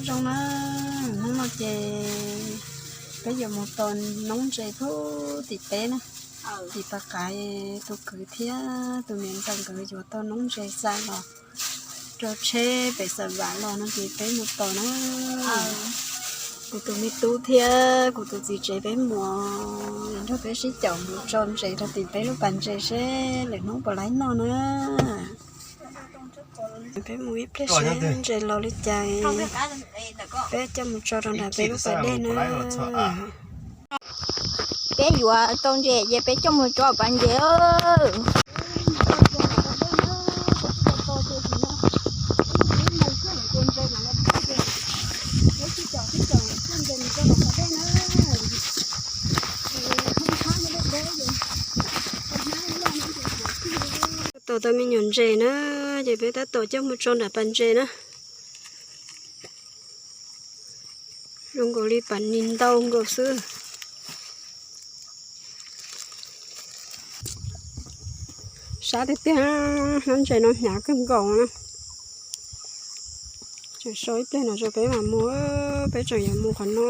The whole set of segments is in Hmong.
Zoo na, hnub no ces peb yuav mus tos noob ntses puag tim teb na. Tim pas qav tus kwv thiab tus niam ntxawm nkawd yuav tau noob ntses xa los rau tsheb pem Xav Vam los no ces peb mus tos na. Kuv tus me tub thiab kuv tus txiv tsev peb mus nrog peb sib caum mus tso ntses rau tim peb lub pas ntses seb lwm hnub puas laib noj na. Peb mus ib pliag seb ntses los li cas, peb coj mus tso rau nram peb lub pas dej na. Peb yuav tau ntses ces peb coj mus tso pas ntses. Tos tau me nyuam ntses na, ces peb tab tom coj mus tso nram pas ntses na. Zoo nkaus li pas nis ntau nkaus xwb. Sab tiag tiag, noob ntses no hnyav kawg nkaus na. Tseem so ib pliag no rau peb mam mus, peb tseem yuav mus qhov no.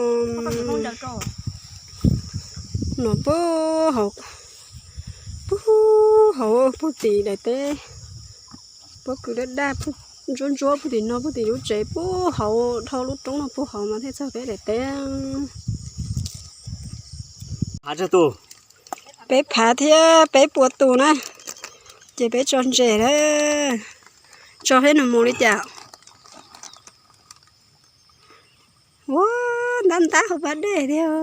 No puag hauv, puag hauv puag tim daim teb pob kws daj daj, ntsuab ntsuab puag tim no, puag tim lub tsev puag hauv dhau lub roob no puag hauv mas thiaj txog peb daim teb. Peb phav thiab peb puas tus na, ces peb tso ntses na. Tso thiab nws mus li cas. Ua ntab ntab hauv pas dej tiag.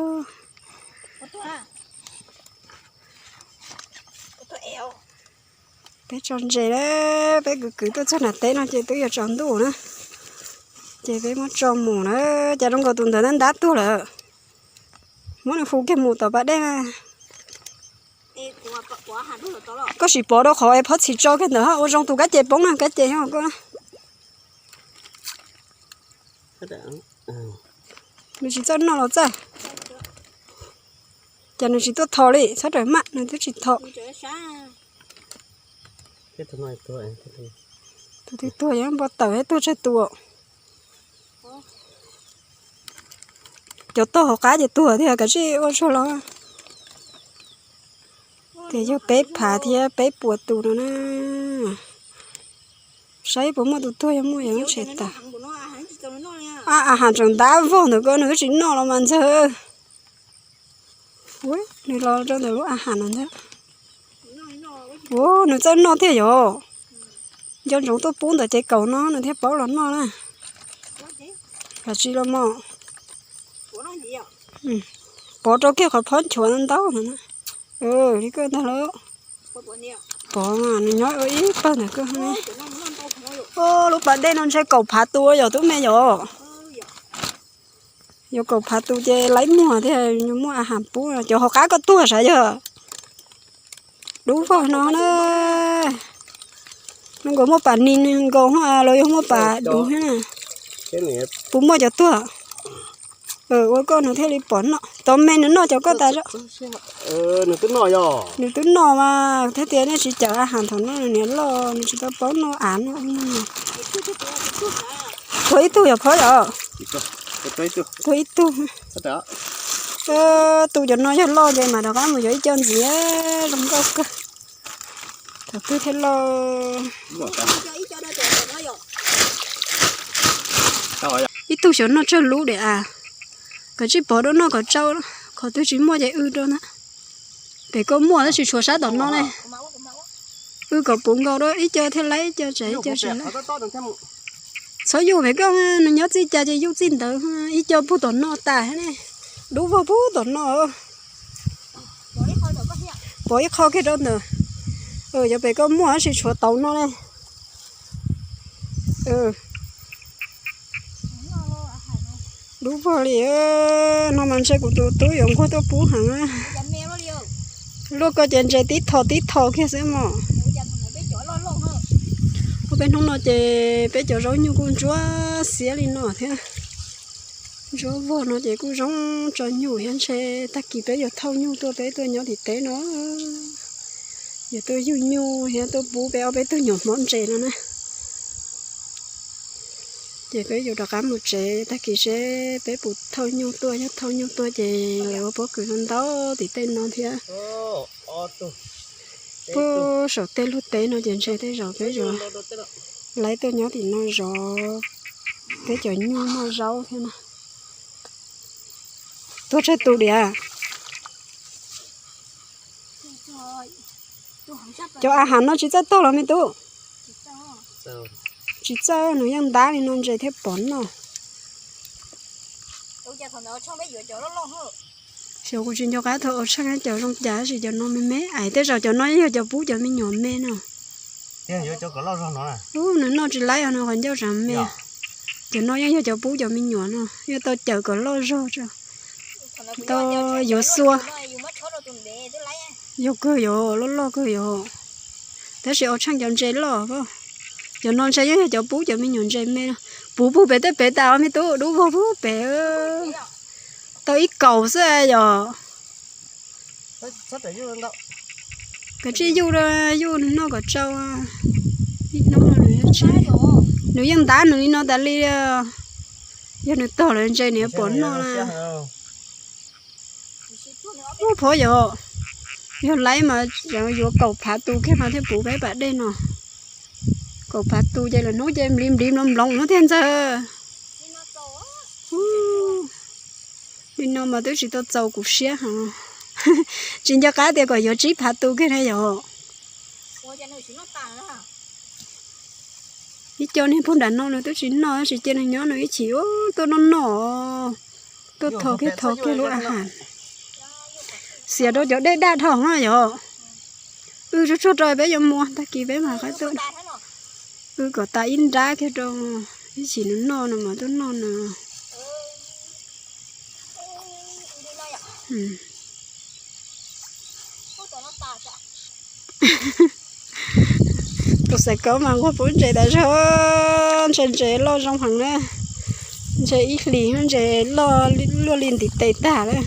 Peb tso ntses na, peb kwv kwv tuaj txog nram teb no ces twb yuav tsaus ntuj na. Ces peb muab tso mus na, cas zoo nkaus tus ntawd ntab ntab tuag lawm. Muab nws hu kiag mus tom pas dej na. Koj sim pov rau qhov es phov txhim tso kiag ntawd ua zoo tus kab ces poob na, kab ces yog koj na. Nws tsis txawj noj los txawj. Cas nws tsis tuaj tho li, txhob rawm maj, nws twb tsis tho. Tus twg tuag yog npau taws tuag tsawg tus. Cov tog hauv qab ces tuag thiab, kav tsij ua tsuag los. Ces yog peb phav thiab peb puas tus no na. Saib puas muaj tus tuag, yog muaj yog tshem tas. A has tseem ntab vog ntawm ko, nws twb tsis noj los mas ntxawg. Nws los rau ntawm lub a has no ntag. Ua nws txawj noj thiaj yog. Nco ntsoov tuaj pub ntawm ces kaum no nws thiaj paub los noj na. Kav tsij los mog. Pov rau kiag qhov phob nchuav ntau ntau no na. Li koj ntag lauj. Pov mas nws nyob ua ib pawg ntawm koj ne. Lub pas dej no ntshe kaum phav tus yog tub me yom. Yuav kaum phav tus ces laib muag thiab, muaj a has pub. Cov hauv qab koj tuag sav yog. Dub vog no na. Nws nkaus muaj pas nis nkaus los yog muaj pas dub thiab na. Puas muaj cov tuag? Ua koj nws thiaj li pom noj. Tov me nws noj cov koj tas. Nws twb noj mas thiab tias nej tsis cawm a has thaum no nws niam loj nws tsis tau paub noj av no. Tuag ib tug yog phob yom. Tuag ib tug. Tus cov no yog loj ces mam rov qab mus yuav ib co ntxiv zoo nkauj kawg. Thaum twg thiaj loj. Ib tug xyov noj tsawg lub diam a. Kav tsij pov rau noj kom tsau, qhov twg tsis muaj ces wb rau ntag. Pem koj muaj tab sis tshuav sab tom no ne. Wb kom puv nkaus rau ib co thiaj laib ib co, tsam ib co tsis laib. Txhob yuj pem koj, nws nyob txij cas ces yuj txij ntawd, ib co puag tom no tas ne. Dub vog puag tom no. Pov ib qho kiag rau ntawd. Cov pem koj muaj tab sis tshuav tau no ne. Dub vog li, no mas ntshe kuv tus tub yuav nquag tuaj pub heev. Luaj ko ces ntses tib tho tib tho kiag xwb mog. Ua peb hnub no ces peb cov zaub nyuj kuj ntsuab xiab li no thiab. Ntsuab vog no ces kuj zoo tso nyuj thiab, ntshe tag kis peb yuav thauj nyuj tuaj peb tuaj nyob tim teb no. Yuav tuaj yug nyuj thiab tuaj pub peb ob peb tug nyuam hmov ntses no na. Ces peb yuav rov qab mus tsev, tag kis seb peb puas thauj nyuj tuaj, yog thauj nyuj tuaj ces lawv ua pob kws ntau ntau tim tej no thiab. Puag saum tej lub teb no ces ntshe tej zaum peb yuav laib tuaj nyob tim no zov peb cov nyuj noj zaub thiab na. Tuag tsawg tus diam? Cov a hav no tsis txawj tog los me tub? Tsis txawj, nws yeej ntab li no ntses thiaj pom noj. Xyov kuv tsis nco qab thaum ua tsheej cov zoo cas, tab sis cov no me me, ais tej zaum cov no yeej yog cov pub cov me nyuam me no. Ub, nws noj tsis laib os, nws qhov ncauj tsav me. Cov no yeej yog cov pub cov me nyuam no, yeej tau cawm kom loj zog tso. Tau yuav xua. Yog kawg yog, loj loj kawg yog. Tab sis ua tsheej cov ntses loj. Cov no ntshe yeej yog cov pub cov me nyuam ntses me no. Puv puag pem tej pem tas me tub, dub vog puag pem. Tau ib kaus xwb yog. Kav tsij yuj, yuj nws noj kom tsau. Ib hnub no nws yuav tsau. Nws yeej ntab nws li no tas li. Yog nws tog lawm ntses nws yuav pom noj na. Ub, phob yog, yog laib mas yuav kaum phav tus kiag mas thiaj puv peb pas dej no. Kaum phav tus ces lwm hnub ces nplis nplis nploos nploos no thiaj ntxawg. Li no mas twb tsis tau txaus kuv siab hos. Tsis nco qab tias kom yuav tsib phav tus kiag na yog. Ib co niag puag nram no nws twb tsis noj, tsis cia nws nyob, nws ib chim tuaj noj noj, tuaj tho kiag tho kiag lub a has. Xiam rau cov dej daj dhau na yog. Wb tsuag tsuag rau peb yuav mus, tag kis peb mam qab tuaj. Wb kom tas ib nrab kiag rau, ib chim nws noj no mas tuaj noj no. Tus xav kov mas nquag pub ntses tas zog, ntshe ntses loj zoo heev na. Ntshe ib hlis ntses loj luaj li ntiv tes tag lawm.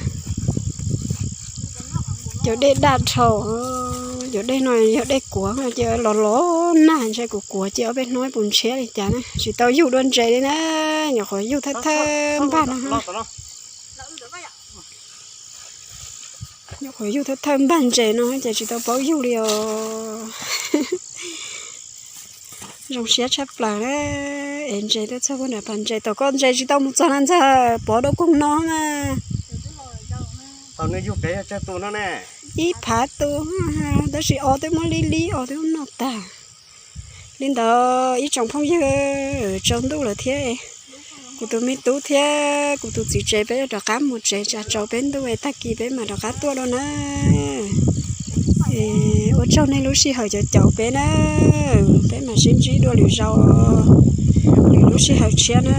Cov dej daj dhau, cov dej no yog dej kuav ces los los nag, ntshe kuv kuav ces ob peb hnub puas ntshiab li cas na. Tsis tau yug dua ntses li na, nyuam qhuav yug thawj thawj npag no. Nyuam qhuav yug thawj thawj npag ntses no ces tsis tau paub yug li os. Zoo siab tshaj plaws na, es ntses tuaj txog puag nram pas ntses, tom koj ntses tsis tau mus txog na ntxawg, pov dau koog no na. Ib phav tus, tab sis os twb muab lib lib, os twb muab noj tag. Li ntawd ib tsoom phooj ywg, tsaus ntuj lawm thiab, kuv tus me tub thiab kuv tus txiv tsev peb yuav rov qab mus tsev, tsam tsaus peb ntuj es tag kis peb mam rov qab tuaj dua na. Ua tsaug nej lub sij hawm caum caum peb na, peb mam sib ntsib dua lwm zaus, lwm lub sij hawm tshiab na.